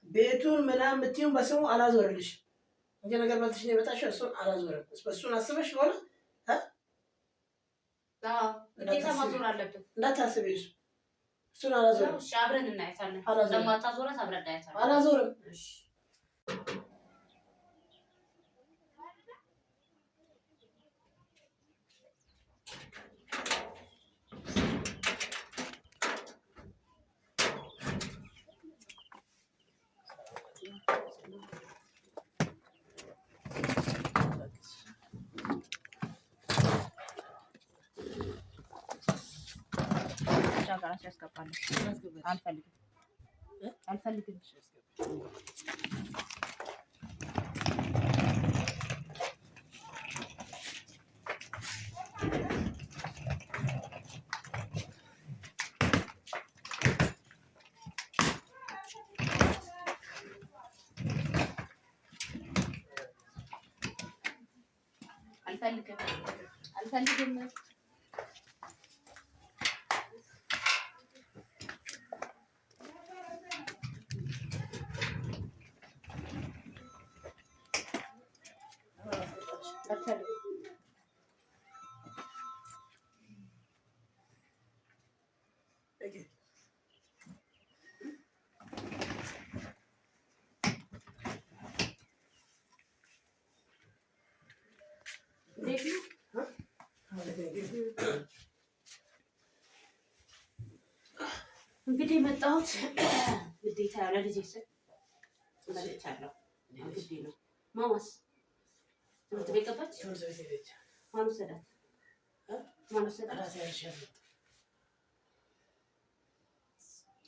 ቤቱን ምናምን የምትይውን በስሙ አላዞርልሽ እንጂ ነገር በልተሽ ነው የመጣሽው። እሱን አላዞርም። እሱን አስበሽ ሆነ እንዳታስቢ፣ እሱን አላዞርም። አብረን እናያታለን። አብረን እናያታለን። አላዞርም። ራሱ ያስገባል። አልፈልግም አልፈልግም። አልፈልግም አልፈልግም። እንግዲህ የመጣሁት ግዴታ ለልጄ ስል መጥቻለሁ። ግዴ ነው። ማማስ ትምህርት ቤት ገባች። ማን ወሰዳት? ማን ወሰዳት?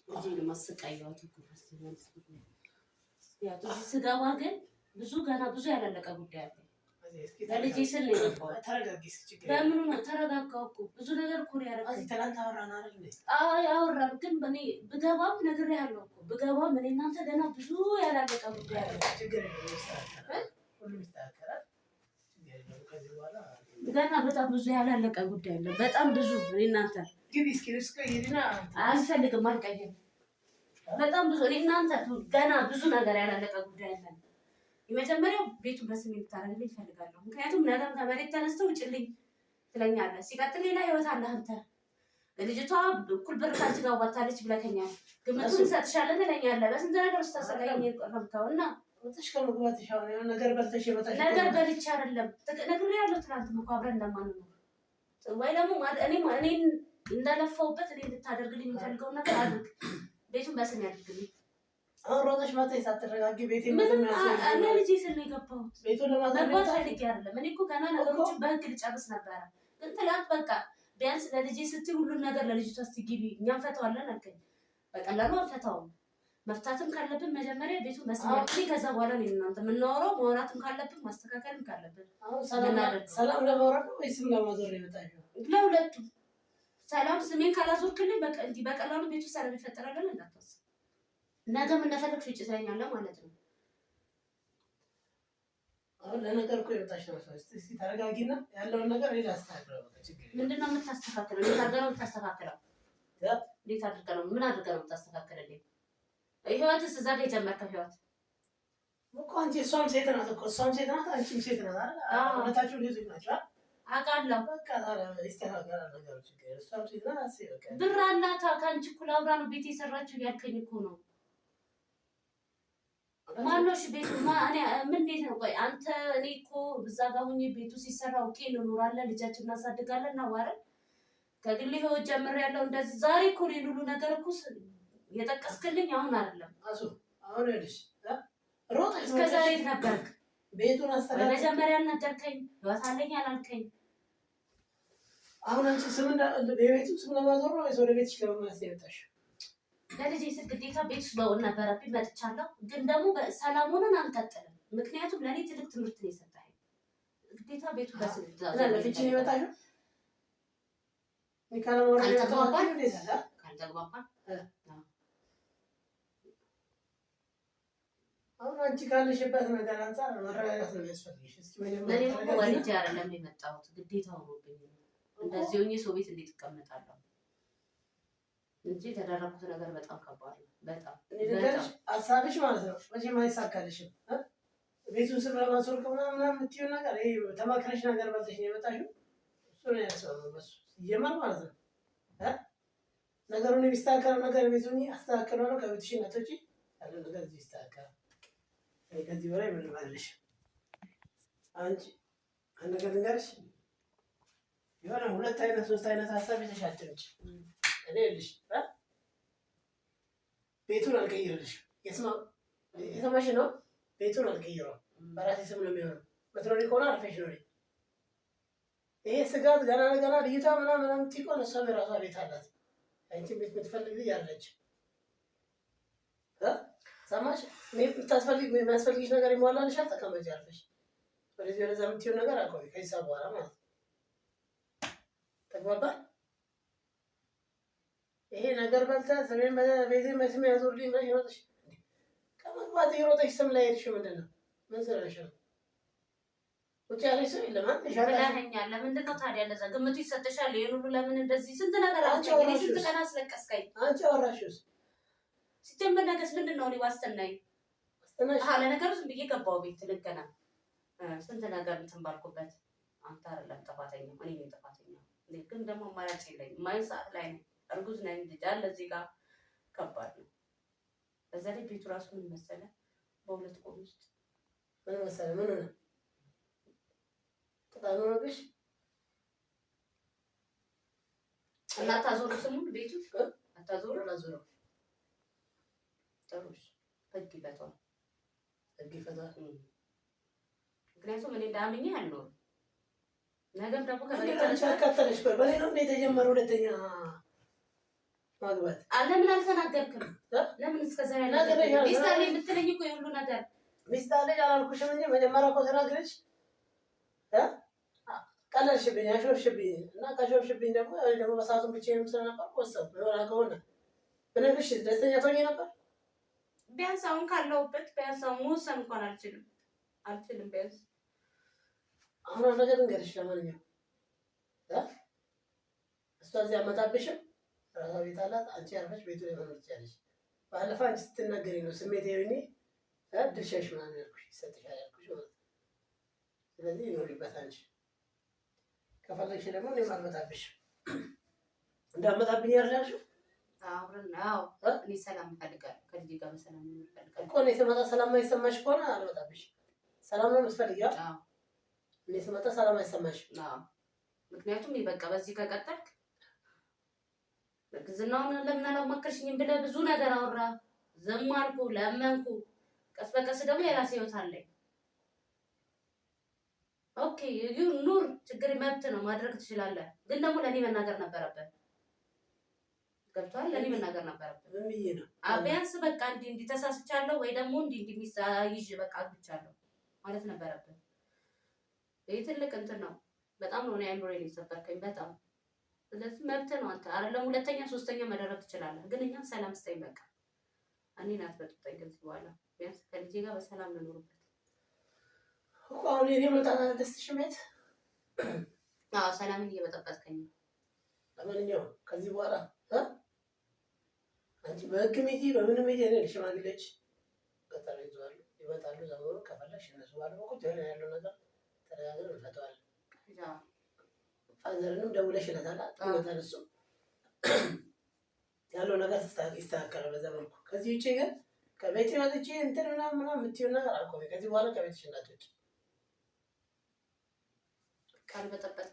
ልጄን አሰቃየኋት እኮ እዚህ ስገባ ግን ብዙ ገና ብዙ ያላለቀ ጉዳይ አለ። ለልጄ ስል ነው የገባሁት። በምኑ ነው ተረጋጋሁ እኮ ብዙ ነገር እኮ ነው ያደረገው። አይ አወራን፣ ግን እኔ ብገባም ነግሬሃለሁ እኮ ብገባም እኔ እናንተ ገና ብዙ ያላለቀ ጉዳይ አለ። ገና በጣም ብዙ ያላለቀ ጉዳይ አለ። በጣም ብዙ እኔ እናንተ አልፈልግም፣ አልቀይርም። በጣም ብዙ እኔ እናንተ ገና ብዙ ነገር ያላለቀ ጉዳይ አለ። የመጀመሪያው ቤቱን በስሜ እንድታደርግልኝ እፈልጋለሁ። ምክንያቱም ነገም ከመሬት ተነስተው ውጭልኝ ትለኛለህ። ሲቀጥል ሌላ ህይወት አለህ አንተ። ልጅቷ እኩል ብር ካንቺ ጋር ዋታለች ብለኸኛል። ግምቱን እንሰጥሻለን ትለኛለህ። በስንት ነገር ውስጥ ታሰቃየኝ የቀረብከው እና ነገር በልቼ አይደለም ነግሬሃለሁ። ትናንትም እኮ አብረን እንደማንኖር ወይ ደግሞ እኔን እንዳለፋሁበት እኔ እንድታደርግልኝ የሚፈልገውን ነገር አድርግ። ቤቱን በስሜ አድርግልኝ። አሁን ሮጠሽ መጥተሽ ሳትረጋጊ ቤቴ ምንም ለልጄ ስል ነው የገባሁት። መግባት ፈልጌ አይደለም። እኔ እኮ ገና ነገሮችን በህግ ልጨርስ ነበረ፣ ግን ትናንት በቃ ቢያንስ ለልጄ ስትይ ሁሉን ነገር ለልጅቷ ስትይ እኛ እንፈታዋለን አልከኝ። በቀላሉ አንፈታውም። መፍታትም ካለብን መጀመሪያ ቤቱን በስሜ አድርግልኝ፣ ከዛ በኋላ ነው እናንተ የምናወራው። ማውራትም ካለብን ማስተካከልም ካለብን ሰላም ለማውራት ነው ወይስ ስም ለማዞር ነው የመጣሽው? ለሁለቱም። ሰላም ስሜን ካላዞርክልኝ እንዲህ በቀላሉ ቤቱ ሰላም ይፈጠራል እንዳታስብ። ነገም እንደፈለግሽ ውጭ ትለኛለህ ማለት ነው። አሁን ለነገር እኮ የመጣሽ ነው መሰለኝ። እስኪ ተረጋጊና ያለውን ነገር እኔ ላስተካክለው። በቃ ችግር የለም። ምንድን ነው የምታስተካክለው? እንዴት አድርገህ ነው የምታስተካክለው? እንዴት አድርገህ ነው ምን አድርገህ ነው የምታስተካክልልኝ? ህይወትስ እዛ ጋር የጀመርከው ህይወት እኮ አንቺ እሷም ሴት ናት እኮ እሷም ሴት ናት፣ አንቺም ሴት ናት አይደል? ሁለታችሁም ሴቶች ናቸው አይደል? አውቃለሁ። በቃ ታዲያ ይስተካከላል ነገሩ፣ ችግር የለም። እሷም ሴት ናት፣ አስቢ በቃ። ብር አላት ከአንቺ እኩል አብራ ነው ቤት የሰራችው ያልከኝ እኮ ነው። ማነው እሺ ቤቱ ምን ቤት ነው? ቆይ አንተ እኔ እኮ እዛ ጋር ሁኜ ቤቱ ሲሰራ okay እንኖራለን፣ ልጃችን እናሳድጋለን፣ እናዋረን ከግል ህይወት ጀምሬያለሁ። እንደዚህ ዛሬ እኮ እኔን ሁሉ ነገር እኮ የጠቀስክልኝ አሁን አይደለም። አሱ አሁን ይኸውልሽ ሮጠሽ እስከ ዛሬ የት ነበርክ? ቤቱን አስተካክል። በመጀመሪያ አልነገርከኝ፣ ህይወት አለኝ አላልከኝ። አሁን አንቺ ስም የቤቱን ስም ለማዞር ነው ወይስ ወደ ቤትሽ ለመመለስ ነው የመጣሽው? ለልጄ ስል ግዴታ ቤት ውስጥ መሆን ነበረብኝ፣ መጥቻለሁ። ግን ደግሞ ሰላም ሆነን አንቀጥልም። ምክንያቱም ለእኔ ትልቅ ትምህርት ነው የሰጠኸኝ። ግዴታ ቤቱ በስም ለፍቺ ነው የመጣሽው? ካልተግባባን ካልተግባባን አሁን አንቺ ካለሽበት ነገር አንጻር መረጋጋት ነው የሚያስፈልግሽ። እስኪ መጀመሪያ እኔ እኮ ወልጄ አይደለም የመጣሁት፣ ግዴታ ሆኖብኝ ነው። እንደዚህ ሆኜ ሰው ቤት እንዴት እቀመጣለሁ? እንጂ የተደረኩት ነገር በጣም ከባድ ነው። በጣም ሀሳብሽ ማለት ነው መቼም አይሳካልሽም። ቤቱን ስም ለማስወርቅ ምናምን የምትይው ነገር ይሄ ተመክረሽ ነገር በልተሽ ነው የመጣሽው። እሱ ነው ያስበው በሱ ሲጀመር ማለት ነው። ነገሩን የሚስተካከለው ነገር ቤቱን አስተካክለዋለሁ። ከቤትሽ እንዳትወጪ ያለው ነገር እዚህ ይስተካከላል። ከዚህ በላይ ምንም አይደለሽም። አንቺ አንድ ነገር ልንገርሽ፣ የሆነ ሁለት አይነት ሶስት አይነት ሀሳብ ይዘሽ አትምጪ። እኔ ይኸውልሽ ቤቱን አልቀይርልሽም። የሰማሽ ነው። ቤቱን አልቀይረውም፣ በራሴ ስም ነው የሚሆነው። ምትኖሪ ከሆነ አርፈሽ ኖሪ። ይሄ ስጋት ገና ለገና ልይቷ ምናምን ምናምን የምትይ እሷም የራሷ ቤት አላት። አንቺን ቤት የምትፈልግ ልጅ አለች። ሰማሽ? የሚያስፈልግሽ ነገር ይሟላልሻል። ተቀመጪ አርፈሽ። ወደዚህ ወደዛ የምትይው ነገር አቆሚ፣ ከዛ በኋላ ማለት ነው። ተግባባል? ይሄ ነገር በልተህ ስሜን ቤቴን በስሜ ያዞርልኝ ብለሽ ሮጠሽ ከመግባት የሮጠሽ ስም ላይ ሄድሽ ምንድን ነው? ምን ስለሽ ነው? ውጭ ያለሽ ሰው የለም። ብለኸኛል። ለምንድን ነው ታዲያ ለዛ ግምቱ ይሰጥሻል? ይሄን ሁሉ ለምን እንደዚህ ስንት ነገር አልከኝ። እኔ ስንት ቀን አስለቀስከኝ። አንቺ አወራሽውስ ሲጀምር ነገስ ምንድን ነው? እኔ ዋስትናዬ ለነገሩ ዝም ብዬ ገባሁ ቤት ልገና ስንት ነገር እንትን ባልኩበት። አንተ አይደለም ጥፋተኛ፣ እኔ ነኝ ጥፋተኛ። ግን ደግሞ አማራጭ የለኝም። የማይሆን ሰዓት ላይ ነው። እርጉዝ ነኝ፣ ልጅ አለ እዚህ ጋር። ከባድ ነው። በዛ ላይ ቤቱ ራሱ ምን መሰለህ በሁለት ቆም ውስጥ ምን መሰለህ ምን ሆነ ቅጣት ሆነብሽ እና አታዞሩ ስሙን ቤቱ አታዞሩ አላዞረው። ጥሩ ህግ ይፈታዋል፣ ህግ ይፈታዋል። ምክንያቱም እኔ እንዳምኜ አልኖርም። ነገም ደግሞ አቃጠለሽ። በእኔ ነው እንደ የተጀመረ ሁለተኛ ማግባት። ለምን አልተናገርክም? ለምን እስከዛ ሚስት አለኝ የምትለኝ እኮ የሁሉ ነገር ሚስት አለኝ አላልኩሽም እንጂ መጀመሪያ እኮ ተናግረሽ ቀለልሽብኝ፣ አሾፍሽብኝ እና ካሾፍሽብኝ ደግሞ ደግሞ በሰዓቱን ብቻዬንም ስለነበርኩ ወሰንኩ። የሆነ ከሆነ ብነግርሽ ደስተኛ ትሆኚ ነበር? ቢያንስ አሁን ካለሁበት ቢያንስ አሁን መወሰን እንኳን አልችልም። ቢያንስ አሁን አንድ ነገር ልንገርሽ፣ ለማንኛውም እሷ እዚህ አመጣብሽም ራሷ ቤት አላት። አንቺ ያርፈሽ ቤቱ ላይ መኖር ትችያለሽ። ባለፈ አንቺ ስትናገሪ ነው ስሜት ሆኜ ድርሻሽ ምናምን ያልኩሽ ይሰጥሻል ያልኩሽ ማለት ነው። ስለዚህ ይኖሪበት አንቺ ከፈለግሽ ደግሞ እኔም አልመጣብሽም። እንዳመጣብኝ ያልሻልሽው አብረን አዎ፣ እኔ ሰላም እፈልጋለሁ። ከልጄ ጋር በሰላም እፈልጋለሁ እኮ እኔ ስመጣ ሰላም አይሰማሽ ከሆነ አልመጣብሽም። ሰላም ነው የምትፈልጊው? እኔ ስመጣ ሰላም አይሰማሽም። ምክንያቱም በቃ በዚህ ከቀጠልክ እርግዝናውን ለምን አላማከርሽኝም ብለህ ብዙ ነገር አወራ። ዝም አልኩ፣ ለመንኩ። ቀስ በቀስ ደግሞ የራሴ ህይወት አለኝ። Okay ኑር፣ ችግር መብት ነው ማድረግ ትችላለህ። ግን ደግሞ ለእኔ መናገር ነበረብህ። ገብቶሃል? ለእኔ መናገር ነበረብህ። ምን ብዬ ነው? ቢያንስ በቃ እንዲህ እንዲህ ተሳስቻለሁ ወይ ደግሞ እንዲህ እንዲህ ሚስት ይዤ በቃ አግብቻለሁ ማለት ነበረብህ። ይህ ትልቅ እንትን ነው። በጣም ነው እኔ አይምሮዬን የሰበርከኝ በጣም። ስለዚህ መብት ነው። አንተ አይደለም ሁለተኛ ሶስተኛ መደረብ ትችላለህ። ግን እኛም ሰላም ስጠኝ በቃ። እኔን አትበጥብጠኝ ከዚህ በኋላ ቢያንስ ከልጄ ጋር በሰላም ልኖርበት እኮ። አሁን የኔ መምጣት አልደስትሽም ቤት? አዎ ሰላምን እየበጠበጥከኝ ነው። ለማንኛውም ከዚህ በኋላ አንቺ በህግም ሂጂ በምንም ሂጂ እኔ ሽማግሌዎች ቀጠሮ ይዘዋሉ፣ ይመጣሉ። ዘመኑ ከፈለግሽ እነሱ ባሉ ቁጭ ብለን ያለው ነገር ተነጋግረን እንፈተዋለን። Father ንም ደውለሽለታል፣ ይመጣል። እሱ ያለው ነገር ይስተካከላል በዛ መልኩ። ከዚህ ውጭ ግን ከቤቴ ወጥቼ እንትን ምናምን ምናምን የምትይውን ነገር አቆሚ። ከዚህ በኋላ ከቤትሽ እንዳትወጪ። ካልበጠበጥከኝ